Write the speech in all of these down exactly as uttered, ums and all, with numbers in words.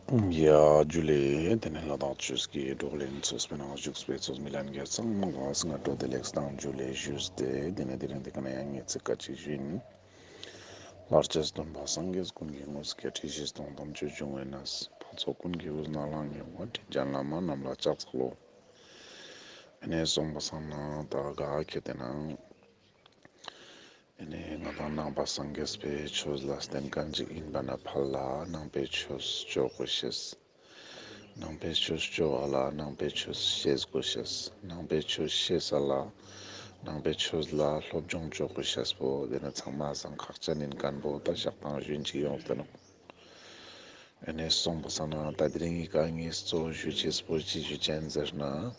ཡ་ཇུ་ལེ། དེ་ནས་ལ་དྭགས་ཆོས་ཀྱི་བགྲོ་གླེང་ཚོགས་པའི་ནང་བཞུགས་པའི་ཚོགས་མི་ལྷན་རྒྱས་ཚང་མ་ལ་སྔ་དྲོ་བདེ་ལེགས་དང་ཇུ་ལེ་ཞུས་ཏེ། དེ་ནས་དེ་རིང་འདི་ཀ་ནས་ཡང་ངས་ཚིག་ཁ་ཅིག་ཞུ་ཡིན། ལྷར་བཅས་སྟོན་པ་སངས་རྒྱས་ཀུན་གྱི་དངོས། བརྒྱད་ཁྲི་བཞི་སྟོང་དམ་ཆོས་འབྱུང་བའི་གནས། འཕགས་ཚོགས་ཀུན་གྱི་དབུས་ན་ལྷང་ངེ་བ། ཁྲི་བརྒྱན་བླ་མ་རྣམས་ལ་ཕྱག་འཚལ་ལོ། ཨ་ནི་སོང་པ་སང་ན་ད་ག་ཁེ་ཏེ་ན། ཨ་ནི་ང་དང་ནང་པ་སངས་རྒྱས་པའི་ཆོས་ལ་བརྟེན་མཁན་ཅིག་ཡིན་པ་ན་ཕར་ལ་ནང་པའི་ཆོས་ཅོ་དགོས་ཤེས། ནང་པའི་ཆོས་ཅོ་བ་ལ་ནང་པའི་ཆོས་ཤེས་དགོས་ཤེས། ནང་པའི་ཆོས་ཤེས་ས་ལ་ནང་པའི་ཆོས་ལ་སློབ་སྦྱོང་ཅོ་དགོས་ཤེས་པོ་དེ་ནི་ཚང་མ་སང་ཁག་ཅན་ཡིན་མཁན་པོ་ད་ཞག་དང་ཞུན་ཅིག་ཡོང་སྟེ་ནོག་ཨ་ནི་སོང་པ་སང་ན་ད་དེ་རིང་གི་ཀ་ངས་གཙོ་བོ་ཞུ་ཅེས་པོ་ཅི་ཞུ་ཅན་ཟེར་ན།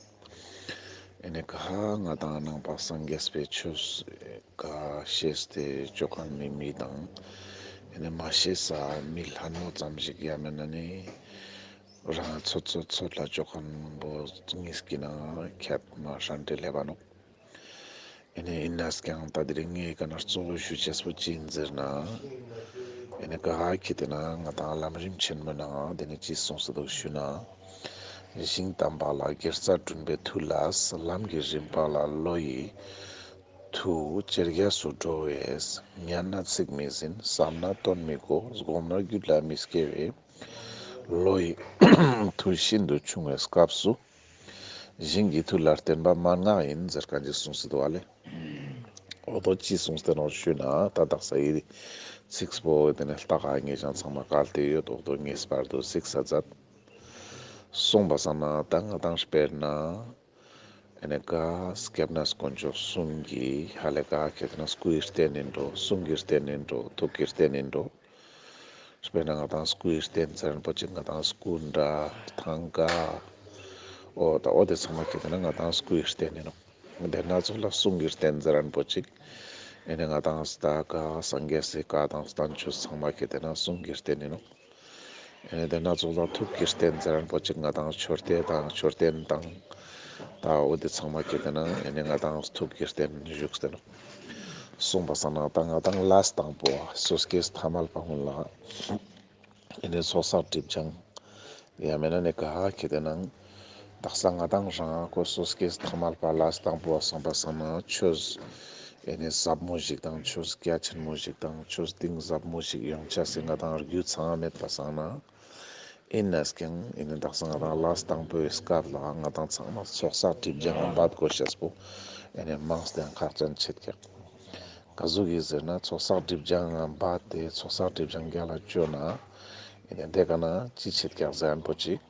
ཨ་ནི་ག་ང་དང་ནང་པ་སངས་རྒྱས་པའི་ཆོས་ག་ཤེས་ཏེ་ཅོ་མཁན་མི་མི་དང་། ཨ་ནི་མ་ཤེས་ས་མི་ལྷན་མོ་ཙམ་ཞིག་ཡ་མེད་ན་ནི། རང་ཚོད་ཚོད་ཚོད་ལ་ཅོ་མཁན་པོ་གཉིས་ཀྱི་ནང་ཁྱད་མ་ཧྲན་ཏེ་སླེབས་པ་ནོག་ཨ་ནི་ཡིན་ནས་ཀྱང་ད་དེ་རིང་ངས་ག་ན་གཙོ་བོ་ཞུ་ཅེས་པོ་ཅི་ཡིན་ཟེར་ན། ཨ་ནི་ག་ཁེ་ཏེ་ན་ང་དང་ལམ་རིམ་ཆེན་མོའི་ནང་དེ་ནི་ཅི་གསུངས་སེ་འདུག་ཞུ་ན། ཞིང་དམ་པ་ལ་དགེ་རྩ་བསྐྲུན་པའི་མཐུ་ལས། ལམ་གྱི་རིམ་པ་ལ་བློ་ཡི་མཐུ་ཇེ་རྒྱས་སུ་འགྲོ་བས། ཉན་ན་ཚིག་མི་ཟིན། བསམ་ན་དོན་མི་གོ། སྒོམ་ན་རྒྱུད་ལ་མི་སྐྱེ་བས། བློ་ཡི་མཐུ་ཤིན་ཏུ་ཆུང་བའི་སྐབས་སུ། ཞིང་གི་མཐུ་ལ་བརྟེན་པ་མན་ངག་ཡིན་ཟེར་མཁན་ཅིག་གསུངས་སེ་འདུག་ཨ་ལེ། འོ་དོ་ཅི་གསུངས་ཏེ་ནོག་ཞུ་ན། ད་དག་ས་ཡི་ཚིགས་པོ་དེ་ནས་ལྟ་ག་ངེས་ཀྱང་ཚང་མ་གལ་ཏེ་ཡོད། འོ་དོ་ངེས་པར་དུ་གཟིགས་ས་མཛད། སོང་པ་སང་ན་ད་ང་དང་དཔེར་ན། ཨ་ནི་ག་སྐྱབས་གནས་དཀོན་མཆོག་གསུམ་གྱི་ཧ་ལས་ག་ཁེ་ཏེ་ན་སྐུའི་རྟེན་ཡིན་འགྲོ། གསུང་གི་རྟེན་ཡིན་འགྲོ། ཐུགས་ཀྱི་རྟེན་ཡིན་འགྲོ། དཔེར་ན་ང་དང་སྐུའི་རྟེན་ཟེར་མཁན་པོ་ཅིག་ང་དང་སྐུ་འདྲ་ཐང་ག་འོ་ད་འོ་དེ་ཚང་མ་ཁེ་ཏེ་ན་ང་དང་སྐུའི་རྟེན་ཡིན་ནོག་དེ་ན་ཚོགས་ལ་གསུང་གི་རྟེན་ཟེར་མཁན་པོ་ཅིག་ཨ་ནི་ང་དང་ད་ག་སངས་རྒྱས་སི་བཀའ་དང་བསྟན་བཅོས་ཚང་མ་ཁེ་ཏེ་ན་གསུང་གི་རྟེན་ཡིན་ནོག་ཨ་ནི་དེ་ན་ཚོགས་ལ་ཐུགས་ཀྱི་རྟེན་ཟེར་མཁན་པོ་ཅིག་ང་དང་མཆོད་རྟེན་དང་མཆོད་རྟེན་དང་། ད་འོ་དེ་ཚང་མ་ཁེ་ཏེ་ན་ཨ་ནི་ང་དང་ཐུགས་ཀྱི་རྟེན་བཞུགས་ཏེ་ནོག་སོང་པ་སང་ན་ད་ང་དང་ལས་དང་པོ་སོ་སྐྱེས་ཐ་མལ་པ་ཀུན་ལ་ཨ་ནི་ཚོགས་བསགས་སྒྲིབ་སྦྱང་ཡང་མེད་ན་ནི་ག་ཁེ་ཏེ་ན་དག་ས་ང་དང་རང་ཁོ་སོ་སྐྱེས་ཐ་མལ་པ་ལས་དང་པོ་བ་སོང་པ་སང་ན་ཆོས་ཨ་ནི་ཟབ་མོ་ཞིག་དང་ཆོས་རྒྱ་ཆེན་མོ་ཞིག་དང་ཆོས་གཏིང་ཟབ་མོ་ཞིག་ཡོང་ཆ་སི་ང་དང་རྒྱུ་ཚང་མ་མེད་པ་སང་ན། ཡིན་ནས་ཀྱང་ཨ་ནི་དག་ས་ང་དང་ལས་དང་པོའི་སྐབས་ལ་ང་དང་ཚང་མ་ཚོགས་བསགས་སྒྲིབ་སྦྱང་ང་འབད་དགོས་ཤེས་པོ་ཨ་ནི་མང་སྟེ་ཁག་ཅན་ཆེད་ཀྱག་ག་ཟུག་གི་ཟེར་ན་ཚོགས་བསགས་སྒྲིབ་སྦྱང་ང་འབད་དེ་ཚོགས་བསགས་སྒྲིབ་སྦྱང་རྒྱ་ལ་བཅོ་ན་ཨ་ནི་དེ་ག་ན་ཅི་ཆེད་ཀྱག་ཟེར་མཁན་པོ་ཅིག་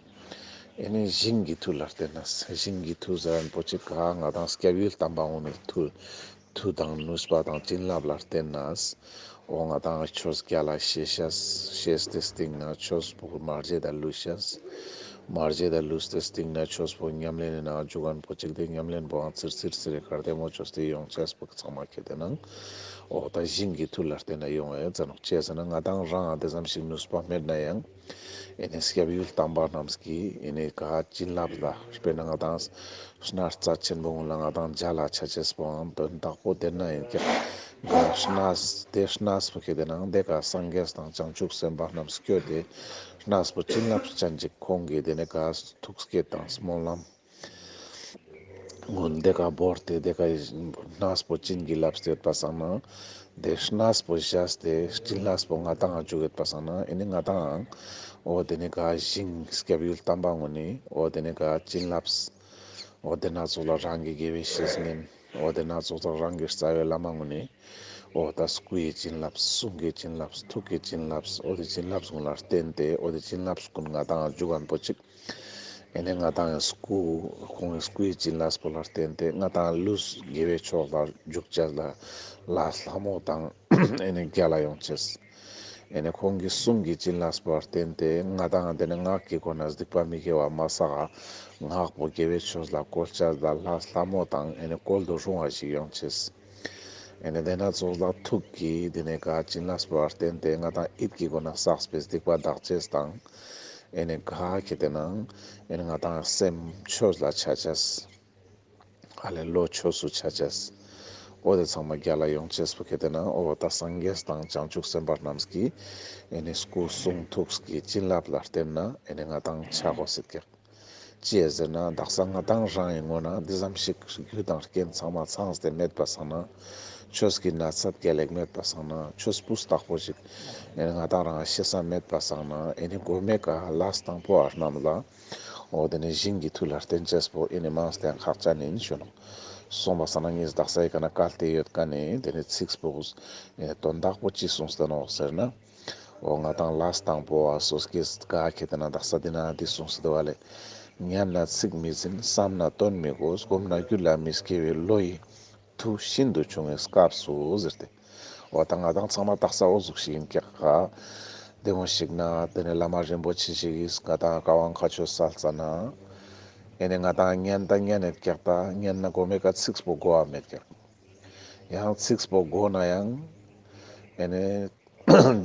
ཨ་ནི་ཞིང་གི་མཐུ་ལ་བརྟེན་ན། ཞིང་གི་མཐུ་ཟེར་མཁན་པོ་ཅིག་ག་ང་དང་སྐྱབས་ཡུལ་དམ་པ་ངོ་ནི་མཐུ། མཐུ་དང་ནུས་པ་དང་བྱིན་རླབས་ལ་བརྟེན་ནས། འོ་ང་དང་ཆོས་རྒྱ་ལ་ཤེས་ཤེས་ཤེས་ཏེ་སྟིང་ན་ཆོས་པོ་མ་བརྗེད་ད་ལུས་ཤེས། མ་བརྗེད་ད་ལུས་ཏེ་སྟིང་ན་ཆོས་པོ་ཉམས་ལེན་ནི་ནང་འཇུག་མཁན་པོ་ཅིག་དེ་ཉམས་ལེན་པོའང་ཚིར་ཚིར་ཚིར་གར་བདེ་མོ་བཅོས་ཏེ་ཡོང་ཆེས་པོ་ཚང་མ་ཁེ་ཏེ་ན། འོ་ད་ཞིང་གི་མཐུ་ལ་བརྟེན་ན་ཡོང་ཨེ་ཙ་ནོག་ཅི་ཟེར་ན་ང་དང་རང་ཨ་དེ་ཙམ་ཞིག་ནུས་པ་མེད་ན་ཡང་། ཨེ་ནི་སྐྱབས་ཡུལ་དམ་པ་རྣམས་ཀྱི་ཨེ་ནི་ག་བྱིན་རླབས་ལ་དཔེར་ན་ང་དང་སྣ་རྩ་ཆེན་པོ་ཀུན་ལ་ང་དང་མཇལ་ལ་ཆ་ཅེས་པོའང་དོན་དག་པོ་དེ་ན་ཡིན་ཀྱག་ག་སྣ་དེ་སྣ་པོ་ཁེ་ཏེ་ན་དེ་ག་སངས་རྒྱས་དང་བྱང་ཆུབ་སེམས་དཔའ་རྣམས་སྐྱོད་དེ་སྣ་པོ་བྱིན་རླབས་ཅན་ཅིག་ཁོང་གི་དེ་ནི་ག་ཐུགས་བསྐྱེད་དང་སྨོན་ལམ། སྔོན་དེ་ཀ་བོར་ཏེ་དེ་ཀ་སྣ་པོ་བྱིན་གྱིས་བརླབས་ཏེ་ཡོད་པ་སང་ན། དེ་སྣ་པོ་བཞག་སྟེ་བྱིན་རླབས་པོ་ང་དང་ང་འཇུག་ཡོད་པ་སང་ན་ཨེ་ནི་ང་དང་ང་འོ་དེ་ནི་ག་ཞིང་སྐྱབས་ཡུལ་དམ་པ་ངོ་ནི་འོ་དེ་ནི་ག་བྱིན་རླབས། འོ་དེ་ན་ཚོགས་ལ་རང་གི་དགེ་བའི་བཤེས་གཉེན། འོ་དེ་ན་ཚོགས་ལ་རང་གི་རྩ་བའི་བླ་མ་ངོ་ནི། འོ་ད་སྐུ་ཡི་བྱིན་རླབས། གསུང་གི་བྱིན་རླབས། ཐུགས་ཀྱི་བྱིན་རླབས། འོ་དེ་བྱིན་རླབས་ཀུན་ལ་བརྟེན་ཏེ་འོ་དེ་བྱིན་རླབས་ཀུན་ང་དང་ང་འཇུག་མཁན་པོ་ཅིག་ཨེ་ནི་ང་དང་སྐུ། ཁོང་གི་སྐུའི་བྱིན་རླབས་པོ་ལ་བརྟེན་ཏེ་ང་དང་ལུས་དགེ་བའི་ཕྱོགས་ལ་འཇུག་ཅེས་ལ་ལ་ལྷ་མོ་དང་ཨེ་ནི་རྒྱལ་ལ་ཡོང་ཅེས། ཨེ་ནི་ཁོང་གི་གསུང་གི་བྱིན་རླབས་པོ་ལ་བརྟེན་ཏེ་ང་དང་དེ་ནི་ངག་གི་སྒོ་ནས་སྡིག་པ་མི་དགེ་བ་མ་བསགས། ངག་པོ་དགེ་བའི་ཕྱོགས་ལ་བཀོལ་ཅེས་ལ་ལྷ་ལྷ་མོ་དང་ཨེ་ནི་བཀོལ་དུ་རུང་བ་ཞིག་ཡོང་ཅེས། ཨེ་ནི་དེ་ན་ཚོགས་ལ་ཐུགས་ཀྱི་དེ་ནི་ག་བྱིན་རླབས་པོ་ལ་བརྟེན་ཏེ་ང་དང་ཡིད་ཀྱི་སྒོ་ནས་བསགས་པའི་སྡིག་པ་དག་ཅེས་དང་། ཨེ་ནི་ག་ཁེ་ཏེ་ན་ཨེ་ནི་ང་དང་སེམས་ཆོས་ལ་ཆ་ཅེས། ཨ་ལེ་བློ་ཆོས་སུ་ཆ་ཅེས། འོ་དེ་ཚང་མ་རྒྱལ་ལ་ཡོང་ཅེས་པོ་ཁེ་ཏེ་ན་འོ་ད་སངས་རྒྱས་དང་བྱང་ཆུབ་སེམས་དཔའ་རྣམས་ཀྱི་ཨེ་ནི་སྐུ་གསུང་ཐུགས་ཀྱི་བྱིན་རླབས་ལ་བརྟེན་ན་ཨེ་ནི་ང་དང་ཆ་གོས་ཟེར་ཀྱག། ཅི་ཡ་ཟེར་ན་དག་ས་ང་དང་རང་ཡི་ངོ་ན་འདི་ཙམ་ཞིག་རྒྱུ་དང་རྐྱེན་ཚང་མ་ཚང་སྟེ་མེད་པ་སང་ན། ཆོས་ཀྱི་ན་ཚ་རྒྱལ་ལེགས་མེད་པ་སང་ན། ཆོས་སྤུས་དག་པོ་ཞིག་ཨེ་ནི་ང་དང་རང་ཤེས་ས་མེད་པ་སང་ན་ཨེ་ནི་གོ་མེ་ཀ་ལས་དང་པོ་བ་རྣམས་ལ། འོ་དེ་ནི་ཞིང་གི་མཐུ་ལ་བརྟེན་ཅེས་པོ་ཨེ་ནི་མང་སྟེ་ཁག་ཅན་ཨིན་ཞུ་ནོག། སོང་པ་སང་ན་ངས་དག་ས་ཡི་ཀ་ན་བཀལ་ཏེ་ཡོད་ཀ་ནི་དེ་ནི་ཚིགས་པོ་ཨེ་ནི་དོན་དག་པོ་ཅི་གསུངས་ཏེ་ནོག་ཟེར་ན། འོ་ང་དང་ལས་དང་པོ་བ་སོ་སྐྱེས་ག་ཁེ་ཏེ་ན་དག་ས་དེ་ན་འདི་གསུངས་ཏེ་བ་ལེ། ཉན་ན་ཚིག་མི་འཛིན། བསམ་ན་དོན་མི་གོ། བསྒོམ་ན་རྒྱུད་ལ་མི་སྐྱེ་བའི་བློ་ཡི་མཐུ་ཤིན་ཏུ་ཆུང་བའི་སྐབས་སུ་ཟེར་ཏེ། འོ་ད་ང་དང་ཚང་མ་དག་ས་འོ་ཟུག་ཞིག་ཨིན་ཀྱག་ག། དེ་མོ་ཞིག་ན་དེ་ནི་བླ་མ་རིན་པོ་ཆེ་ཞིག་གིས་ང་དང་བཀའ་དབང་བཀའ་ཆོས་སལ་ཙ་ན། ཨེ་ནི་ང་དང་ཉན་ད་ཉན་ཡོད་ཀྱག་ད་ཉན་ན་གོ་མེ་ཀ་ཚིགས་པོ་གོ་བ་མེད་ཀྱག། ཡང་ཚིགས་པོ་གོ་ན་ཡང་ཨེ་ནི་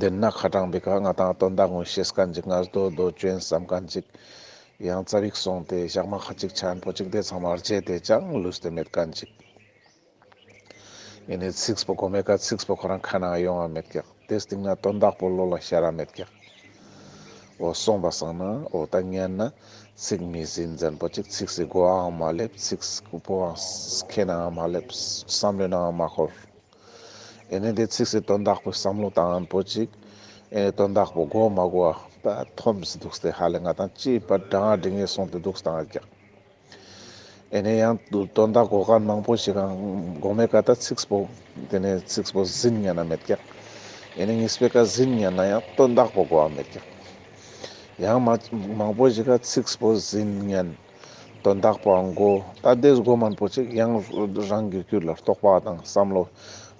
དེ་ན་ཁ་དྲང་པའི་ཀ་ང་དང་དོན་དག་ངོ་ཤེས་ཁན་ཅིག་ང་དོ་དོ་ཅོན་སམ་ཁན་ཅིག། ཡང་ཙ་པིག་སོང་སྟེ་ཞག་མ་ཁ་ཅིག་ཆ་ཁན་པོ་ཅིག་དེ་ཚང་མ་རྗེས་དེ་ཅང་ལུས་ཏེ་མེད་ཁན་ཅིག། ཨེ་ནི་ཚིགས་པོ་གོ་མེ་ཀ་ཚིགས་པོ་ཁོ་རང་ཁ་ནང་ཡོང་བ་མེད་ཀྱག། དེ་སྟིང་ན་དོན་དག་པོ་བློ་ལ་ཤར་ར་མེད་ཀྱག། འོ་སོང་པ་སང་ན་འོ་ད་ཉན་ན་ཚིག་མི་ཟིན་ཟེར་ཁན་པོ་ཅིག། ཚིགས་སི་གོའང་མ་ལེབ། ཚིགས་པོའང་ཁེ་ནའང་མ་ལེབ། བསམ་བློའི་ནང་མ་འཁོར། ཨེ་ནི་དེ་ཚིགས་སི་དོན་དག་པོ་བསམ་བློ་བཏང་ཁན་པོ་ཅིག། ཨེ་ནི་དོན་དག་པོ་གོ་མ་གོ་བ་ད་འཐོམས་སེ་དུག་སྟེ་ཧ་ལེ་ང་དང་ཅི་པ་དྲང་དྲིང་ངེ་སོང་སྟེ་དུག་སྟངས་ཀྱག། ཨེ་ནི་ཡང་དོན་དག་གོ་ཁན་མང་པོ་ཞིག་གང་གོ་མེ་ཀ་ད་ཚིགས་པོ་དེ་ནི་ཚིགས་པོ་ཟིན་ཉན་ན་མེད་ཀྱག། ཨེ་ནི་གཉིས་པའི་ཀ་ཟིན་ཉན་ན་ཡང་དོན་དག་པོ་གོ་བ་མེད་ཀྱག། ཡང་མ་མང་པོ་ཞིག་ག་ཚིགས་པོ་ཟིན་ཉན་དོན་དག་པོའང་གོ། ད་དེ་གོ་མན་པོ་ཅིག་ཡང་རང་གི་རྒྱུད་ལ་རྟོག་པ་དང་བསམ་བློ་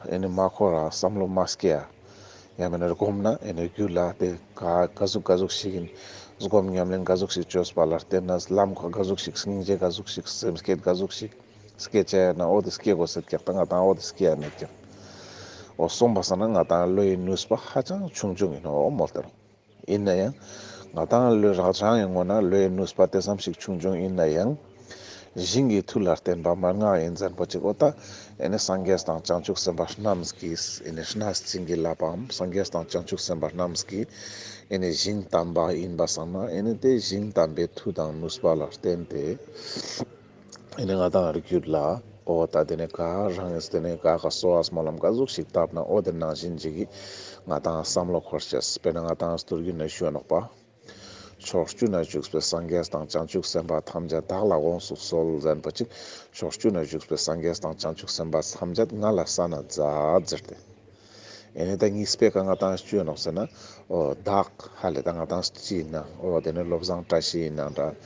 ཨེ་ནི་མ་འཁོར་ར་བསམ་བློ་མ་སྐྱེ་ཡ། ཡང་མེད་ན་སྒོམ་ན་ཨེ་ནི་རྒྱུད་ལ་དེ་ག་ག་ཟུག་ག་ཟུག་ཞིག་ཨིན། སྒོམ་ཉམས་ལེན་ག་ཟུག་ཞིག་བཅོས་པ་ལ་བརྟེན་ན་ལམ་ག་ག་ཟུག་ཞིག་སྙིང་རྗེ་ག་ཟུག་ཞིག་སེམས་བསྐྱེད་ག་ཟུག་ཞིག་སྐྱེ་ཅེས་ན་འོ་དེ་སྐྱེ་དགོས་ཟེར་ཀྱག། ད་ང་དང་འོ་དེ་སྐྱེ་ཡ་མེད་ཀྱག། འོ་སོང་པ་སང་ན་ང་དང་བློ་ཡི་ནུས་པ་ཧ་ཅང་ཆུང་ཆུང་ཨིན་ནོག་མོལ་ཏེ་རོ། ཨིན་ན་ཡང་ང་དང་བློ་རང་རང་ཡི་ངོ་ན་བློ་ཡི་ནུས་པ་དེ་ཙམ་ཞིག་ཆུང་ཆུང་ཨིན་ན་ཡང་། ཞིང་གི་མཐུ་ལ་བརྟེན་པ་མན་ངག་ཡིན་ཟེར་པོ་ཅིག། འོ་ད་ཨེ་ནི་སངས་རྒྱས་དང་བྱང་ཆུབ་སེམས་དཔའ་རྣམས་ཀྱིས་ཨེ་ནི་གནས་བྱིན་གྱིས་བརླབས་པའམ་སངས་རྒྱས་དང་བྱང་ཆུབ་སེམས་དཔའ་རྣམས་ཀྱིས་ཨེ་ནི་ཞིང་དམ་པ་ཡིན་པ་སང་ན་ཨེ་ནི་དེ་ཞིང་དམ་པའི་མཐུ་དང་ནུས་པ་ལ་བརྟེན་ཏེ་ཨེ་ནི་ང་དང་རྒྱུད་ལ་འོ་ད་དེ་ནི་ག་རང་ངིས་དེ་ནི་ག་ག་གསོལ་བ་སྨོན་ལམ་ག་ཟུག་ཞིག་བཏབ་ན་འོ་དེ་ནང་བཞིན་ཅིག་གི་ང་དང་བསམ་བློ་འཁོར་ཅེས། དཔེར་ན་ང་དང་སྟོད་རྒྱུད་ན་ཞུ་ནོག་པ། ཕྱོགས་བཅུ་ན་བཞུགས་པའི་སངས་རྒྱས་དང་བྱང་ཆུབ་སེམས་དཔའ་ཐམས་ཅད་བདག་ལ་དགོངས་སུ་གསོལ་ཟེར་པོ་ཅིག། ཕྱོགས་བཅུ་ན་བཞུགས་པའི་སངས་རྒྱས་དང་བྱང་ཆུབ་སེམས་དཔའ་ཐམས་ཅད་ང་ལ་གསན་ན་མཛད་ཟེར་ཏེ། ཨེ་ནི་ད་གཉིས་པའི་ཀ་ང་དང་ཞུ་ནོག་ཟེར་ན། འོ་བདག་ཧ་ལེ་ད་ང་དང་ཅི་ཡིན་ན། འོ་དེ་ནི་བློ་བཟང་བཀྲ་ཤིས་ཡིན་ནའང་འདྲ།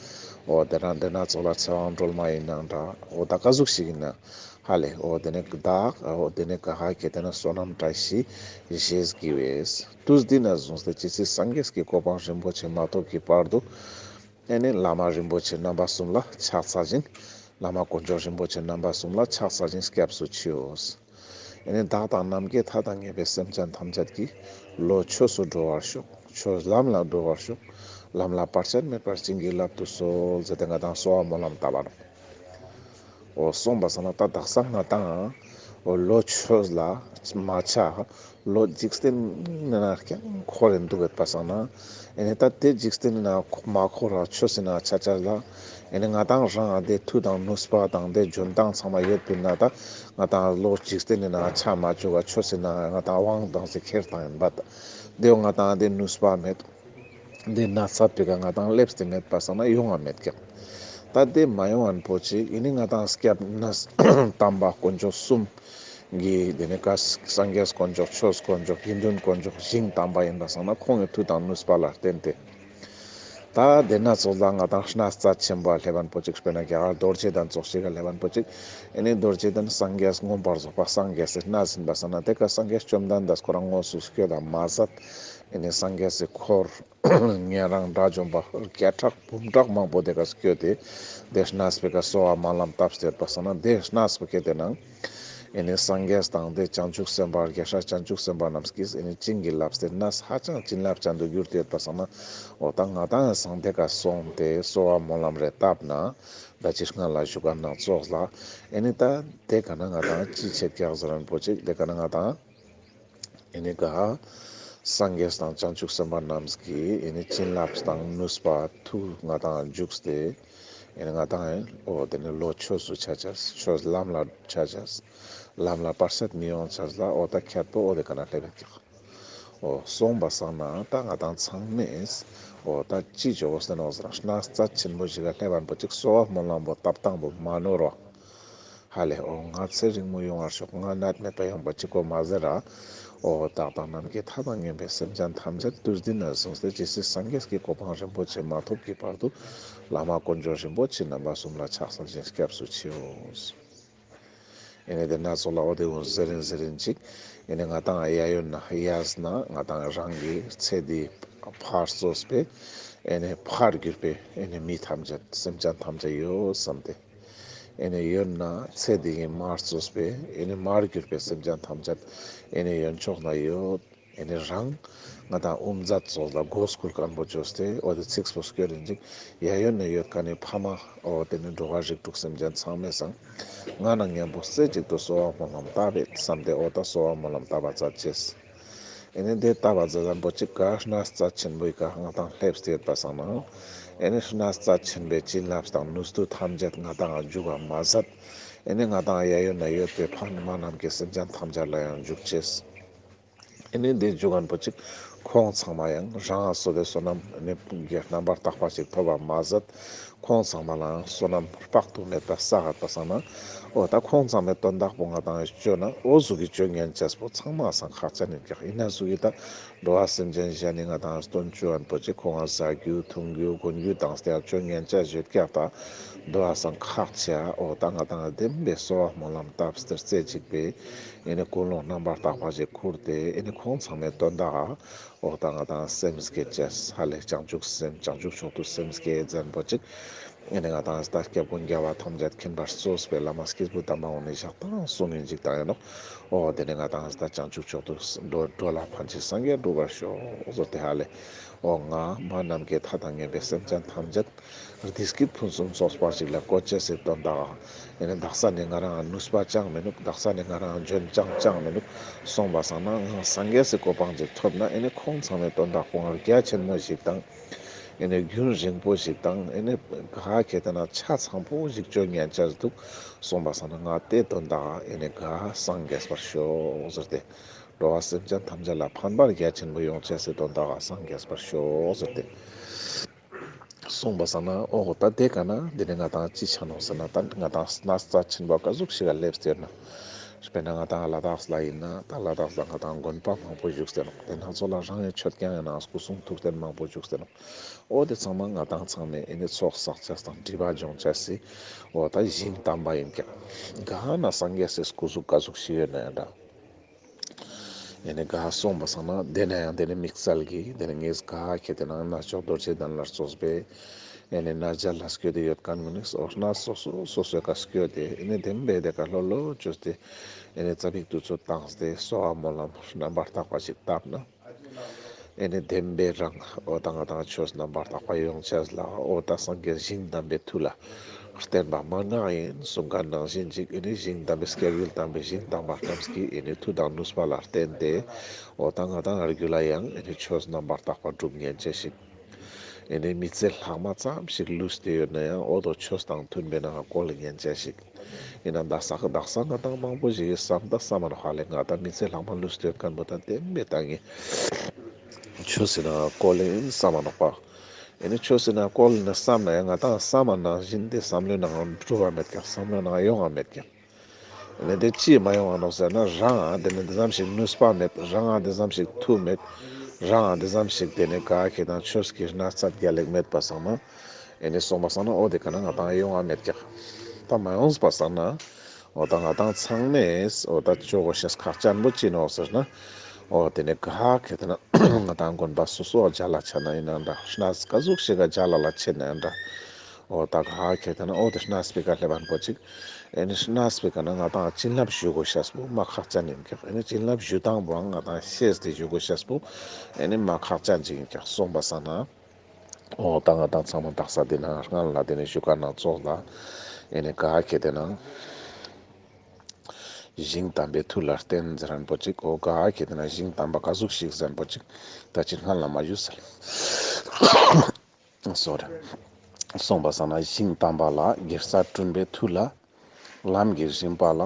འོ་དེ་ན་དེ་ན་ཚོགས་ལ་ཚེ་དབང་སྒྲོལ་མ་ཡིན་ནའང་འདྲ། འོ་ད་ག་ཟུག་ཞིག་ཡིན་ན། ཧ་ལེ་འོ་དེ་ནི་བདག་འོ་དེ་ནི་ག་ཧ་ཁེ་ཏེ་ན་བསོད་ནམས་བཀྲ་ཤིས་ཞེས་བགྱི་བས། དུས་འདི་ནས་བཟུང་སྟེ་ཇི་སྲིད་སངས་རྒྱས་ཀྱི་གོ་འཕང་རིན་པོ་ཆེ་མ་ཐོབ་ཀྱི་བར་དུ། ཨེ་ནི་བླ་མ་རིན་པོ་ཆེ་རྣམ་པ་གསུམ་ལ་ཕྱག་འཚལ་ཞིང་། བླ་མ་དཀོན་མཆོག་རིན་པོ་ཆེ་རྣམ་པ་གསུམ་ལ་ཕྱག་འཚལ་ཞིང་སྐྱབས་སུ་མཆིའོ། ཨེ་ནི་བདག་དང་ནམ་མཁའི་མཐའ་དང་མཉམ་པའི་སེམས་ཅན་ཐམས་ཅད་ཀྱི་བློ་ཆོས་སུ་འགྲོ་བར་ཤོག། ཆོས་ལམ་ལ་འགྲོ་བར་ཤོག། ལམ་ལ་བར་ཆད་མེད་པར་བྱིན་གྱིས་བརླབ་ཏུ་གསོལ་ཟེར་ཏེ་ང་དང་གསོལ་བ་སྨོན་ལམ་བཏབ་པ་ནོག། འོ་སོང་པ་སང་ན་ད་དག་ས་ང་དང་འོ་བློ་ཆོས་ལ་མ་ཆགས། བློ་འཇིག་རྟེན་ནི་ན་རྐྱང་འཁོར་རེ་འདུག་ཡོད་པ་སང་ན། ཨེ་ནི་ད་དེ་འཇིག་རྟེན་ནི་ན་མ་འཁོར་ར་ཆོས་སི་ན་ཆ་ཆ་ལ། ཨེ་ནི་ང་དང་རང་དེ་མཐུ་དང་ནུས་པ་དང་དེ་འཇོན་ཐང་ཚང་མ་ཡོད་པིན་ན་ད་ང་དང་བློ་འཇིག་རྟེན་ནི་ན་ཆ་མ་བཅུག་ག་ཆོས་སི་ན་ང་དང་དབང་དང་སི་ཁྱེར་བཏང་ཡིན་པ་ད། དེ་བོ་ང་དང་དེ་ནུས་པ་མེད། འདི་ན་ཚ་པི་ཀ་ང་དང་སླེབས་ཏེ་མེད་པ་སང་ན་ཡོང་ང་མེད་ཀྱག། ད་དེ་མ་ཡོང་ངན་པོ་ཅིག་ཨེ་ནི་ང་དང་སྐྱབས་གནས་དམ་པ་དཀོན་མཆོག་གསུམ་གྱི་དེ་ནི་ཀ་སངས་རྒྱས་དཀོན་མཆོག་ཆོས་དཀོན་མཆོག་དགེ་འདུན་དཀོན་མཆོག་ཞིང་དམ་པ་ཡིན་པ་སང་ན་ཁོང་གི་མཐུ་དང་ནུས་པ་ལ་བརྟེན་ཏེ། ད་དེ་ན་ཚོགས་ལ་ང་དང་གནས་རྩ་ཆེན་པོ་སླེབས་པན་པོ་ཅིག་དཔེར་ན་རྒྱ་གར་རྡོ་རྗེ་གདན་ཚོགས་ཤིག་ག་སླེབས་པན་པོ་ཅིག་ཨེ་ནི་རྡོ་རྗེ་གདན་སངས་རྒྱས་མངོན་པར་རྫོགས་པ་སངས་རྒྱས་སི་གནས་ཡིན་པ་སང་ན་དེ་ཀ་སངས་རྒྱས་བཅོམ་ལྡན་འདས་ཁོ་རང་དངོས་སུ་སྐྱོད་དང་མ་ཟད་ཨེ་ནི་སངས་རྒྱས་སི་འཁོར། ཉན་རང་དགྲ་བཅོམ་པ་བརྒྱ་ཕྲག་འབུམ་ཕྲག་མང་པོ་དེ་ཀ་སྐྱོད་དེ་དེ་གནས་པི་ཀ་གསོལ་བ་སྨོན་ལམ་བཏབ་སྟེ་ཡོད་པ་སང་ན་དེ་གནས་པོ་ཁེ་ཏེ་ནང་ ཨེ་ནེ་སངས་རྒྱས་དང་དེ་བྱང་ཆུབ་སེམས་དཔའ་རྒྱལ་སྲས་བྱང་ཆུབ་སེམས་དཔའ་རྣམས་ཀྱིས་ཨེ་ནེ་བྱིན་གྱིས་བརླབས་ཏེ་གནས་ཧ་ཅང་བྱིན་རླབས་ཅན་དུ་གྱུར་ཏེ་ཡོད་པ་སང་ན། འོ་ད་ང་ཏང་སང་དེ་ཀ་སོང་སྟེ་གསོལ་བ་སྨོན་ལམ་རེ་བཏབ་ན། ད་ཅི་སྔ་ལ་ཞུ་ཁན་ནང་ཙོགས་ལ། ཨེ་ནེ་ད་དེ་ཀ་ན་ང་ཏང་ཅི་ཆེད་ཀྱག་ཟེར་ན་པོ་ཅིག་དེ་ཀ་ན་ང་ཏང་ཨེ་ནེ་ག་སངས་རྒྱས་དང་བྱང་ཆུབ་སེམས་དཔའ་རྣམས་ཀྱི་ཨེ་ནེ་བྱིན་རླབས་དང་ནུས་པ་མཐུ་ང་ཏང་འཇུག་སྟེ། ཨེ་ནེ་ང་ཏང་ཨེ་འོ་དེ་ནེ་བློ་ཆོས་སུ་ཆ་ཅེས། ཆོས་ལམ་ལ་ཆ་ཅེས། ལམ་ལ་བར་ཆད་མི་ཡོང་ཅེས་ལ་འོ་ད་ཁྱད་པོ་འོ་དེ་ཀ་ན་སླེབས་ཀྱག། འོ་སོང་པ་སང་ན་ད་ང་ཏང་ཚང་མས་འོ་ད་ཅི་ཅོ་གོས་ཟེར་ན་འོ་ཟེར་ན་གནས་རྩ་ཆེན་པོ་ཞིག་ག་སླེབས་པ་པོ་ཅིག་གསོལ་བ་སྨོན་ལམ་པོ་བཏབ་སྟངས་པོ་མ་ནོར་བ། ཧ་ལེ་འོ་ང་ཚེ་རིང་མོ་ཡོང་བར་ཤོག། ང་ནད་མེད་པ་ཡོང་བ་ཅིག་གོ་མ་ཟེར་ར། འོ་བདག་དང་ནམ་མཁའི་མཐའ་དང་མཉམ་པའི་སེམས་ཅན་ཐམས་ཅད་དུས་འདི་ནས་བཟུང་སྟེ་ཇི་སྲིད་སངས་རྒྱས་ཀྱི་གོ་འཕང་རིན་པོ་ཆེ་མ་ཐོབ་ཀྱི་བར་དུ་བླ་མ་དཀོན་མཆོག་རིན་པོ་ཆེ་རྣམ་པ་གསུམ་ལ་ཕྱག་འཚལ་ཞིང་སྐྱབས་སུ་མཆིའོ། ཨེ་ནེ་དེ་ན་ཚོགས་ལ་འོ་དེ་འུན་ཟེར་རིན་ཟེར་རིན་ཅིག། ཨེ་ནེ་ང་ཏང་ཡ་ཡོད་ན་ཡས་ན་ང་ཏང་རང་གི་ཚེ་འདི་ཕར་གསོས་པའི་ཨེ་ནེ་ཕར་གྱུར་པའི་ཨེ་ནེ་མི་ཐམས་ཅད་སེམས་ཅན་ཐམས་ཅད་ཡོད་བསམ་སྟེ། ཨེ་ནེ་ཡོད་ན་ཚེ་འདི་གི་མར་གསོས་པའི་ཨེ་ནེ་མར་གྱུར་པའི་སེམས་ཅན་ཐམས་ཅད་ཨེ་ནེ་ཡོན་ཆོག་ན་ཡོད། ཨེ་ནེ་རང་ང་ཏང་དབུ་མཛད་ཚོགས་ལ་མགོ་སྐོར་ཁན་པོ་ཅོས་ཏེ་འོ་དེ་ཚིགས་པོ་སྐྱོར་རིན་ཅིག། ཡ་ཡོད་ན་ཡོད་ཁན་ནི་ཕ་མ་འོ་དེ་ནེ་འགྲོ་བ་རིགས་དྲུག་སེམས་ཅན་ཚང་མའི་སང་ང་ན་མཉམ་པོ་རྩེ་གཅིག་ཏུ་གསོལ་བ་སྨོན་ལམ་བཏབ་པས་བསམ་སྟེ་འོ་ད་གསོལ་བ་སྨོན་ལམ་བཏབ་པ་མཛད་ཅེས། ཨེ་ནེ་དེ་བཏབ་པ་མཛད་ཟན་པོ་ཅིག་ག་གནས་རྩ་ཆེན་པོའི་ཀ་ང་ཏང་སླེབས་ཏེ་ཡོད་པ་སང་ན། ཨེ་ནེ་གནས་རྩ་ཆེན་པོའི་བྱིན་རླབས་དང་ནུས་མཐུ་ཐམས་ཅད་ང་ཏང་འཇུག་པ་མ་ཟད། ཨེ་ནེ་ང་ཏང་ཡ་ཡོད་ན་ཡོད་པའི་ཕ་མ་རྣམས་ཀྱི་སེམས་ཅན་ཐམས་ཅད་ལ་ཡང་འཇུག་ཅེས། ཨེ་ནེ་དེ་འཇུག་ཁན་པོ་ཅིག་ཁོང་ཚང་མ་ཡང་རང་སོ་སོའི་བསོད་ནམས་ཨེ་ནེ་རྣམ་པར་དག་པ་ཅིག་ཐོབ་པ་མ་ཟད། ཁོང་ཚང་མ་ལའང་བསོད་ནམས་དཔག་ཏུ་མེད་པ་བསགས་པ་སང་ན། འོ་ད་ཁོང་ཚང་མའི་དོན་དག་པོ་ང་ཏང་ཅོ་ན་འོ་ཟུག་གི་ཅོ་ཉན་ཅེས་པོ་ཚང་མའི་སང་ཁག་ཅན་ཡིན་ཀྱག། ཡིན་ན་ཟུག་གི་ད་འགྲོ་བ་སེམས་ཅན་གཞན་ནི་ང་ཏང་དོན་ཅོ་ཁན་པོ་ཅིག་ཁོང་ང་ཟ་རྒྱུ་འཐུང་རྒྱུ་གོན་རྒྱུ་དང་སྟེ་ཅོ་ཉན་ཅེས་ཡོད་ཀྱག་ད། འདུག་པ་སང་ཁག་ཆེ་འོ་ད་ང་ཏང་བདེན་པའི་གསོལ་བ་སྨོན་ལམ་བཏབ་སྟེ་རྩེ་གཅིག་པའི་ཨེ་ནེ་ཀུན་སློང་རྣམ་པར་དག་པ་ཞིག་ཁུར་ཏེ་ཨེ་ནེ་ཁོང་ཚང་མའི་དོན་དག་འོ་ད་ང་ཏང་སེམས་བསྐྱེད་ཅེས་ཧ་ལེ་བྱང་ཆུབ་སེམས་བྱང་ཆུབ་མཆོག་ཏུ་སེམས་བསྐྱེད་ཟན་པོ་ཅིག། ཨེ་ནེ་ང་ཏང་ད་སྐྱབས་མགོན་རྒྱལ་བ་ཐམས་ཅད་མཁྱེན་པ་གཙོས་པའི་བླ་མ་སྐྱེས་བུ་དམ་པ་འོ་ནི་ཞག་དང་གསུང་ངིན་ཅིག་དང་ཡིན་ནོག། འོ་དེ་ནེ་ང་ཏང་ད་བྱང་ཆུབ་མཆོག་ཏུ་འགྲོ་འགྲོ་ལ་ཕན་ཕྱིར་སངས་རྒྱས་འགྲུབ་པར་ཤོག་ཟེར་ཏེ་ཧ་ལེ། འོ་ང་མ་ནམ་མཁའི་མཐའ་དང་མཉམ་པའི་སེམས་ཅན་ཐམས་ཅད་བདེ་སྐྱིད་ཕུན་སུམ་ཚོགས་པ་ཞིག་ལ་བཀོད་ཅེས་སི་དོན་དག། ཨེ་ནེ་དག་ས་ནེ་ང་རང་ནུས་པ་ཅང་མི་ནུག། དག་ས་ནེ་ང་རང་འཇོན་ཅང་ཅང་མི་ནུག། སོང་པ་སང་ན་ང་སངས་རྒྱས་སི་གོ་འཕང་ཅིག་ཐོབ་ན་ཨེ་ནེ་ཁོང་ཚང་མའི་དོན་དག་པོ་ང་རྒྱ་ཆེན་མོ་ཞིག་དང་། ཨེ་ནེ་རྒྱུན་རིང་པོ་ཞིག་དང་ཨེ་ནེ་ག་ཁེ་ཏེ་ན་ཆ་ཚང་པོ་ཞིག་ཅོ་ཉན་ཅེས་འདུག། སོང་པ་སང་ན་ང་དེ་དོན་དག་ཨེ་ནེ་ག་སངས་རྒྱས་པར་ཤོག་ཟེར་ཏེ། འགྲོ་བ་སེམས་ཅན་ཐམས་ཅད་ལ་ཕན་པ་རྒྱ་ཆེན་པོ་ཡོང་ཅེས་སི་དོན་དག་སངས་རྒྱས་པར་ཤོག་ཟེར་ཏེ། སོང་པ་སང་ན་འོ་ད་དེ་ཀ་ན་དེ་ནེ་ང་ཏང་ཅི་ཆ་ནོག་ཟེར་ན་ད་ང་ཏང་གནས་རྩ་ཆེན་པོ་ཀ་ཟུག་ཞིག་ག་སླེབས་ཏེ་ཡོད་ན། དཔེར་ན་ང་ཏང་ལ་དྭགས་ལ་ཡིན་ན་ད་ལ་དྭགས་ལ་ང་ཏང་དགོན་པ་མང་པོ་བཞུགས་ཏེ་ནོག། དེ་ན་ཚོགས་ལ་རང་ཡང་མཆོད་ཁང་ཡང་ན་སྐུ་གསུང་ཐུགས་རྟེན་མང་པོ་བཞུགས་ཏེ་ནོག། འོ་དེ་ཚང་མ་ང་ཏང་ཚང་མས་ཨེ་ནེ་ཚོགས་བསགས་ཅེས་དང་སྒྲིབ་པ་སྦྱོང་ཅེས་སི་འོ་ད་ཞིང་དམ་པ་ཡིན་ཀྱག། ག་ན་སངས་རྒྱས་སི་སྐུ་གཟུགས་ཀ་ཟུག་ཞིག་ཡོད་ན་ཡང་འདྲ། ཨེ་ནེ་ག་སོང་པ་སང་ན་དེ་ན་ཡང་དེ་ནེ་དམིགས་བསལ་གྱི་དེ་ནེ་ངས་ག་ཁེ་ཏེ་ན་གནས་མཆོག་རྡོ་རྗེ་གདན་ལ་སོགས་པའི་ཨེ་ནེ་གནས་མཇལ་ལ་སྐྱོད་དེ་ཡོད་ཁན་གུན་ནི་འོ་གནས་སོ་སོ་སོ་སོའི་ཀ་སྐྱོད་དེ་ཨེ་ནེ་དེ་བེ་དེ་ཀ་ལྷོད་ལྷོད་ཅོས་ཏེ་ཨེ་ནེ་ཙ་པིག་དུས་ཚོད་བཏང་སྟེ་གསོལ་བ་སྨོན་ལམ་རྣམ་པར་དག་པ་ཞིག་བཏབ་ན། ཨེ་ནེ་བདེན་པའི་རང་འོ་ད་ང་ཏང་ཆོས་རྣམ་པར་དག་པ་ཡོང་ཅེས་ལ་འོ་ད་སངས་རྒྱས་ཞིང་དམ་པའི་མཐུ་ལ་བརྟེན་པ་མ་ནང་ཡིན་གསུང་ཁན་ནང་བཞིན་ཅིག་ཨེ་ནེ་ཞིང་དམ་པའི་སྐྱབས་ཡུལ་དམ་པའི་ཞིང་དམ་པ་རྣམས་ཀྱི་ཨེ་ནེ་མཐུ་དང་ནུས་པ་ལ་བརྟེན་ཏེ་འོ་ད་ང་ཏང་རྒྱུད་ལ་ཡང་ཨེ་ནེ་ཆོས་རྣམ་པར་དག་པ་སྒྲུབ་ཉན་ཅེས་ཤིག། ཨེ་ནེ་མི་ཚེ་ལྷག་མ་ཙམ་ཞིག་ལུས་ཏེ་ཡོད་ན་ཡང་འོ་དོ་ཆོས་དང་མཐུན་པའི་ནང་བཀོལ་ཉན་ཅེས་ཤིག། ཡིན་ན་དག་ས་དག་ས་ང་ཏང་མང་པོ་ཞིག་གི་བསམ་ད་བསམ་མ་ནོག་ཧ་ལེ་ང་ཏང་མི་ཚེ་ལྷག་མ་ལུས་ཏེ་ཡོད་ཁན་པོ་ད་བདེན་པའི་ད་ངས་ཆོས་སི་ནང་བཀོལ་ཡིན་བསམ་མ་ནོག་པ། ཨེ་ནེ་ཆོས་སི་ནང་བཀོལ་ཡིན་ན་བསམ་ན་ཡང་ང་ཏང་བསམ་མ་ནང་བཞིན་དེ་བསམ་བློའི་ནང་འགྲུབ་པ་མེད་ཀྱག། བསམ་བློའི་ནང་ཡོང་བ་མེད་ཀྱག། ཨེ་ནེ་དེ་ཅི་མ་ཡོང་བ་ནོག་ཟེར་ན་རང་ཨ་དེ་ནེ་དེ་ཙམ་ཞིག་ནུས་པ་མེད། རང་ཨ་དེ་ཙམ་ཞིག་མཐུ་མེད། རང་ཨ་དེ་ཙམ་ཞིག་དེ་ནེ་ག་ཁེ་ཏེ་ན་ཆོས་ཀྱི་གནས་རྩ་རྒྱལ་ལེགས་མེད་པ་སང་ན། ཨེ་ནེ་སོང་པ་སང་ན་འོ་དེ་ཀ་ན་ང་ཏང་ཡོང་བ་མེད་ཀྱག། ད་མ་ཡོངས་པ་སང་ན་འོ་ད་ང་ཏང་ཚང་མས་འོ་ད་ཅོ་གོས་ཤེས་ཁག་ཅན་པོ་ཅི་ནོག་ཟེར་ན། འོ་དེ་ནེ་ག་ཁེ་ཏེ་ན་ང་ཏང་དགོན་པ་སོ་སོ་མཇལ་ལ་ཆ་ན་ཡིན་ན་འདྲ། གནས་ཀ་ཟུག་ཞིག་ག་མཇལ་ལ་ཆ་ན་ཡིན་ན་འདྲ། འོ་ད་ག་ཁེ་ཏེ་ན་འོ་དེ་གནས་པོའི་ཀ་སླེབས་པ་པོ་ཅིག་ ཨེ་ནི་གནས་པའི་ཀ་ན་ང་ཏང་བྱིན་རླབས་ཞུ་དགོས་ཤེས་པོ་མ་ཁག་ཅན་ཡིན་ཀྱག། ཨེ་ནི་བྱིན་རླབས་ཞུ་སྟངས་པོའང་ང་ཏང་ཤེས་ཏེ་ཞུ་དགོས་ཤེས་པོ་ཨེ་ནི་མ་ཁག་ཅན་ཅིག་ཡིན་ཀྱག། སོང་པ་སང་ན་འོ་ད་ང་ཏང་ཚང་མ་དག་ས་དེ་ན་སྔན་ལ་དེ་ནས་ཞུ་ཁན་ནང་ཙོགས་ལ་ཨེ་ནི་ག་ཁེ་དེ་ན་ཞིང་དམ་པའི་མཐུ་ལ་བརྟེན་ཟེར་ཁན་པོ་ཅིག། འོ་ག་ཁེ་དེ་ན་ཞིང་དམ་པ་ག་ཟུག་ཞིག་ཟེར་ཁན་པོ་ཅིག་ད་ཅི་སྔན་ལ་མ་ཞུས་ས་ལ། སོ་རེ། སོང་པ་སང་ན་ཞིང་དམ་པ་ལ་དགེ་རྩ་བསྐྲུན་པའི་མཐུ་ལ་ལམ་གྱི་རིམ་པ་ལ་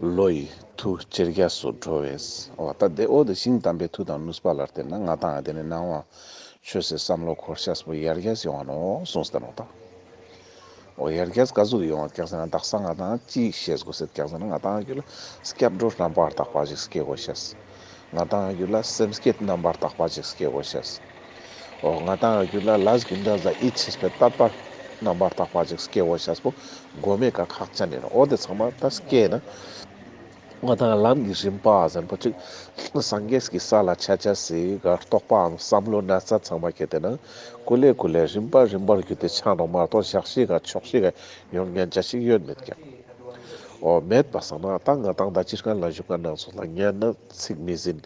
བློ་ཡི་མཐུ་ཇེ་རྒྱས་སུ་འགྲོ་བས། འོ་ད་དེ་འོ་དེ་ཞིང་དམ་པའི་མཐུ་དང་ནུས་པ་ལ་བརྟེན་ན་ང་ཏང་དེ་ནི་སྣང་བ་ཆོས་སི་བསམ་བློ་འཁོར་ཤེས་པོ་ཡར་རྒྱས་ཡོང་ང་ནོག་གསུངས་ཏེ་ནོག་ད། འོ་ཡར་རྒྱས་ག་ཟུག་ཡོང་བ་ཀྱག་ཟེར་ན་དག་ས་ང་ཏང་ཅི་ཤེས་དགོས་ཟེར་ཀྱག་ཟེར་ན་ང་ཏང་རྒྱུད་ལ་སྐྱབས་འགྲོ་རྣམ་པར་དག་པ་ཞིག་སྐྱེ་དགོས་ཤེས། ང་ཏང་རྒྱུད་ལ་སེམས་བསྐྱེད་རྣམ་པར་དག་པ་ཞིག་སྐྱེ་དགོས་ཤེས། འོ་ང་ཏང་རྒྱུད་ལ་ལས་རྒྱུ་འབྲས་ལ་ཡིད་ཆེས་པའི་དད་པ་རྣམ་པར་དག་པ་ཞིག་སྐྱེ་དགོས་ཤེས་པོ་གོ་མེ་ཀ་ཁག་ཅན་ཡིན། འོ་དེ་ཚང་མ་ད་སྐྱེས་ན་ང་ཏང་ལམ་གྱི་རིམ་པ་ཟེར་ཁན་པོ་ཅིག་སངས་རྒྱས་ཀྱི་ས་ལ་ཆ་ཆ་སི་ག་རྟོགས་པའམ་བསམ་བློ་ན་ཚ་ཚང་མ་ཁེ་དེ་ན་ཀུ་ལེ་ཀུ་ལེ་རིམ་པ་རིམ་པར་བརྒྱུད་དེ་ཆ་ནོག་མ་གཏོགས་ཞག་ཤིག་ག་ཕྱོགས་ཤིག་ག་ཡོང་ཉན་ཆ་ཞིག་ཡོད་མེད་ཀྱག། འོ་མེད་པ་སང་ན་ད་ང་ཏང་ད་ཅི་སྔན་ལ་ཞུ་ཁན་ནང་ཙོགས་ལ་ཉན་ན་ཚིག་མི་ཟིན།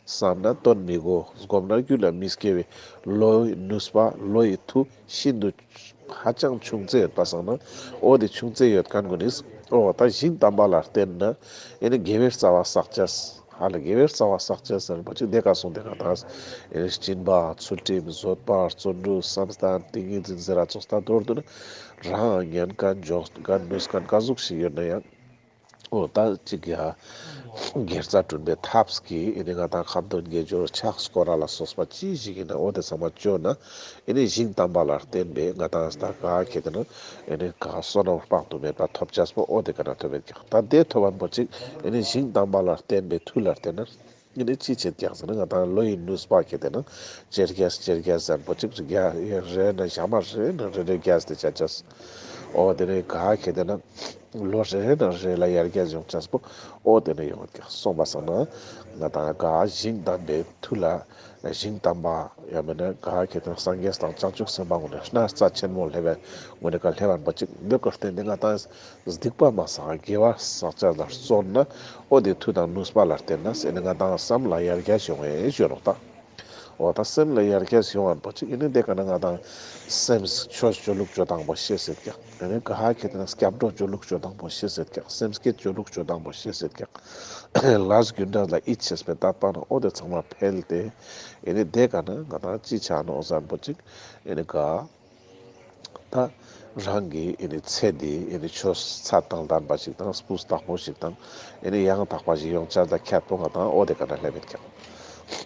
བསམ་ན་དོན་མི་གོ། སྒོམ་ན་རྒྱུད་ལ་མི་སྐྱེ་བའི་བློའི་ནུས་པ་བློ་ཡི་མཐུ་ཤིན་ཏུ་ཧ་ཅང་ཆུང་ཙེ་ཡོད་པ་སང་ན་འོ་དེ་ཆུང་ཙེ་ཡོད་ཁན་གུན་ནི་འོ་ད་ཞིང་དམ་པ་ལ་བརྟེན་ན་ཨེ་ནི་དགེ་བའི་རྩ་བ་བསགས་ཅེས། ཧ་ལ་དགེ་བའི་རྩ་བ་བསགས་ཅེས་ཟེར་ཁན་པོ་ཅིག་དེ་ཀ་སོང་དེ་ཀ་ད་ཨེ་ནི་སྦྱིན་པ་ཚུལ་ཁྲིམས་བཟོད་པ་བརྩོན་འགྲུས་བསམ་གཏན་ཏིང་ངེ་འཛིན་ཟེར་ར་ཙོགས་ད་མདོར་བསྡུ་ན་རང་ཉན་ཁན་འཇོག་ཁན་ནུས་ཁན་ག་ཟུག་ཞིག་ཡོད་ན་ཡང་འོ་ད་ཅིག་ཡ་དགེ་རྩ་བསྐྲུན་པའི་ཐབས་ཀྱིས་ཨེ་ནི་ང་ཏང་ཁ་འདོན་དགེ་སྦྱོར་ཕྱག་སྐོར་ར་ལ་སོགས་པ་ཅི་ཞིག་ཡིན་ན་འོ་དེ་ཚང་མ་བཅོ་ན་ཨེ་ནི་ཞིང་དམ་པ་ལ་བརྟེན་པའི་ང་ཏང་ད་ག་ཁེ་དེ་ན་ཨེ་ནི་ག་བསོད་ནམས་དཔག་ཏུ་མེད་པ་ཐོབ་ཅེས་པོ་འོ་དེ་ཀ་ན་ཐོབ་ཡོད་ཀྱག། ད་དེ་ཐོབ་ཁན་པོ་ཅིག་ཨེ་ནི་ཞིང་དམ་པ་ལ་བརྟེན་པའི་མཐུ་ལ་བརྟེན་ན་ཨེ་ནི་ཅི་བྱེད་ཀྱག་ཟེར་ན་ང་ཏང་བློ་ཡི་ནུས་པ་ཁེ་དེ་ན་ཇེ་རྒྱས་ཇེ་རྒྱས་ཟེར་པོ་ཅིག་རེ་ན་ཞག་མ་རེ་ན་རེ་རེ་རྒྱས་ཏེ་ཆ་ཅེས། འོ་དེ་ནི་ག་ཁེ་དེ་ན་ལོ་རེ་ན་རེ་ལ་ཡར་རྒྱས་ཡོང་ཅེས་པོ་འོ་དེ་ནི་ཡོང་ཀྱག། སོང་པ་སང་ན་ང་ཏང་ག་ཞིང་དམ་པའི་མཐུ་ལ་ཞིང་དམ་པ་ཡང་མེད་ན་ག་ཁེ་དེ་ན་སངས་རྒྱས་དང་བྱང་ཆུབ་སེམས་དཔའ་གུན་ནི་གནས་རྩ་ཆེན་མོ་སླེབས་པའི་གུན་ནི་ཀ་སླེབས་ཁན་པོ་ཅིག་འདི་ཀ་བརྟེན་ཏེ་ང་ཏང་སྡིག་པ་མ་བསགས་དགེ་བ་བསགས་ཅེས་ལ་བརྩོན་ན་འོ་དེ་མཐུ་དང་ནུས་པ་ལ་བརྟེན་ན་ཟེར་ནི་ང་ཏང་སེམས་ལ་ཡར་རྒྱས་ཡོང་ངེས་ཞུ་ནོག་ད། འོ་ད་སེམས་ལ་ཡར་རྒྱས་ཡོང་ཁན་པོ་ཅིག་ཨེ་ནི་དེ་ཀ་ན་ང་ཏང་སེམས་ཆོས་སྤྱོད་ལུགས་སྤྱོད་སྟངས་པོ་ཤེས་ཡོད་ཀྱག། ཨེ་ནི་ག་ཁེ་དེ་ན་སྐྱབས་འགྲོ་སྤྱོད་ལུགས་སྤྱོད་སྟངས་པོ་ཤེས་ཡོད་ཀྱག། སེམས་བསྐྱེད་སྤྱོད་ལུགས་སྤྱོད་སྟངས་པོ་ཤེས་ཡོད་ཀྱག། ལས་རྒྱུ་འབྲས་ལ་ཡིད་ཆེས་པའི་དད་པ་ན་འོ་དེ་ཚང་མ་འཕེལ་ཏེ་ཨེ་ནི་དེ་ཀ་ན་ང་ཏང་ཅི་ཆ་ནོག་ཟེར་ཁན་པོ་ཅིག་ཨེ་ནི་ག་ད་རང་གི་ཨེ་ནི་ཚེ་འདི་ཨེ་ནི་ཆོས་ཚད་དང་ལྡན་པ་ཞིག་དང་སྤུས་དག་པོ་ཞིག་དང་ཨེ་ནི་ཡང་དག་པ་ཞིག་ཡོང་ཅེས་ལ་ཁྱད་པོ་ང་ཏང་འོ་དེ་ཀ་ན་སླེབས་ཡོད་ཀྱག།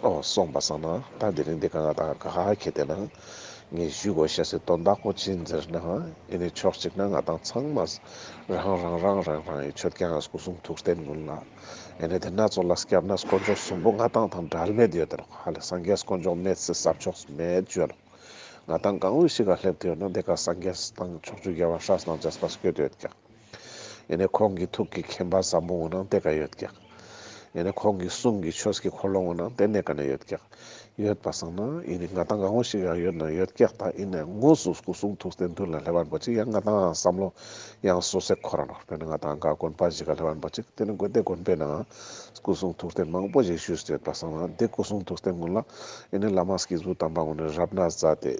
འོ་སོང་པ་སང་ན་ད་དེ་རིང་འདི་ཀ་ང་ཏང་ག་ཁེ་དེ་ན་ངས་ཞུ་དགོས་ཤེས་སི་དོན་དག་པོ་ཅི་ཟེར་ན་ཨེ་ནི་ཕྱོགས་གཅིག་ན་ང་ཏང་ཚང་མ་རང་རང་རང་རང་རང་ངི་ཆོས་རྒྱལ་སྐུ་གསུང་ཐུགས་རྟེན་གུན་ལ་ཨེ་ནི་དེ་ན་ཙོགས་ལ་སྐྱབས་གནས་དཀོན་མཆོག་གསུམ་པོ་ང་ཏང་དང་འབྲལ་མེད་ཡོད་དེ་ནོག། ཧ་ལས་སངས་རྒྱས་དཀོན་མཆོག་མེད་ཟེར་ས་ཕྱོགས་མེད་ཅོ་ནོག། ང་ཏང་གང་བོ་ཞིག་ག་སླེབས་ཏེ་ཡོད་ན་དེ་ཀ་སངས་རྒྱས་དང་ཕྱོགས་བཅུའི་རྒྱལ་བ་སྲས་དང་བཅས་པ་སྐྱོད་དེ་ཡོད་ཀྱག། ཨེ་ནི་ཁོང་གི་ཐུགས་ཀྱི་མཁྱེན་པ་ཟབ་མོ་གུན་ནང་དེ་ཀ་ཡོད་ཀྱག། ཨེ་ནི་ཁོང་གི་གསུང་གི་ཆོས་ཀྱི་འཁོར་ལོ་གུན་ནང་དེ་ནེ་ཀ་ནེ་ཡོད་ཀྱག། ཡོད་པ་སང་ན་ཨེ་ནི་ང་ཏང་གང་བོ་ཞིག་ག་ཡོད་ན་ཡོད་ཀྱག། ད་ཨེ་ནི་དངོས་སུ་སྐུ་གསུང་ཐུགས་རྟེན་མདུན་ལ་སླེབས་པ་ཅིག་ཡང་ང་ཏང་བསམ་བློ་ཡང་སོ་སོའི་ཁོ་རང་ནོག། དཔེར་ན་ང་ཏང་ག་དགོན་པ་ཞིག་ག་སླེབས་པ་ཅིག་དེ་ནི་དགོན་དེ་དགོན་པའི་ནང་སྐུ་གསུང་ཐུགས་རྟེན་མང་པོ་ཞིག་བཞུགས་ཏེ་ཡོད་པ་སང་ན་དེ་སྐུ་གསུང་ཐུགས་རྟེན་གུན་ལ་ཨེ་ནི་བླ་མ་སྐྱེས་བུ་དམ་པ་གུན་ནི་རབ་གནས་མཛད་དེ་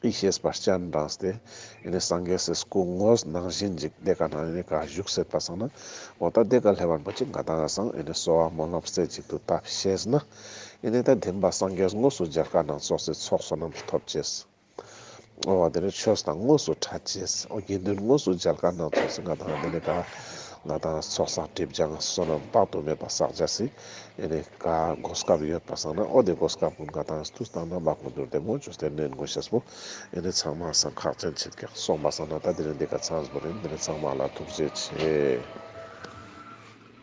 ཡེ་ཤེས་པ་སྤྱན་དྲངས་ཏེ་ཨེ་ནི་སངས་རྒྱས་སི་སྐུ་དངོས་ནང་བཞིན་ཅིག་དེ་ཀ་ནང་ཨེ་ནི་ག་བཞུགས་སེད་པ་སང་ན་འོ་ད་དེ་ཀ་སླེབས་པ་ཅིག་ང་ཏང་སང་ཨེ་ནི་གསོལ་བ་སྨོན་ལམ་རྩེ་གཅིག་ཏུ་བཏབ་ཤེས་ན་ཨེ་ནི་ད་དེན་པ་སངས་རྒྱས་དངོས་སུ་མཇལ་ཁ་ནང་ཙོགས་སི་ཚོགས་བསོད་ནམས་ཐོབ་ཅེས། འོ་དེ་ནི་ཆོས་དང་དངོས་སུ་ཕྲད་ཅེས། འོ་དགེ་འདུན་དངོས་སུ་མཇལ་ཁ་ནང་ཙོགས་སི་ང་ཏང་དེ་ནི་ད་ང་ཏང་ཚོགས་བསགས་སྒྲིབ་སྦྱང་བསོད་ནམས་དཔག་ཏུ་མེད་པ་བསགས་ཅེས་སི་ཨེ་ནི་ག་གོ་སྐབས་ཡོད་པ་སང་ན་འོ་དེ་གོ་སྐབས་གུན་ང་ཏང་དུས་དང་རྣམ་པ་ཀུན་ཏུ་བདེ་མོ་ཅོས་ཏེ་ནེན་དགོས་ཤེས་པོ་ཨེ་ནི་ཚང་མ་སང་ཁག་ཅན་ཆེད་ཀྱག། སོང་པ་སང་ན་ད་དེ་རིང་འདི་ཀ་ཚང་བོ་རིན། དེ་ནི་ཚང་མ་ལ་ཐུགས་རྗེ་ཆེ།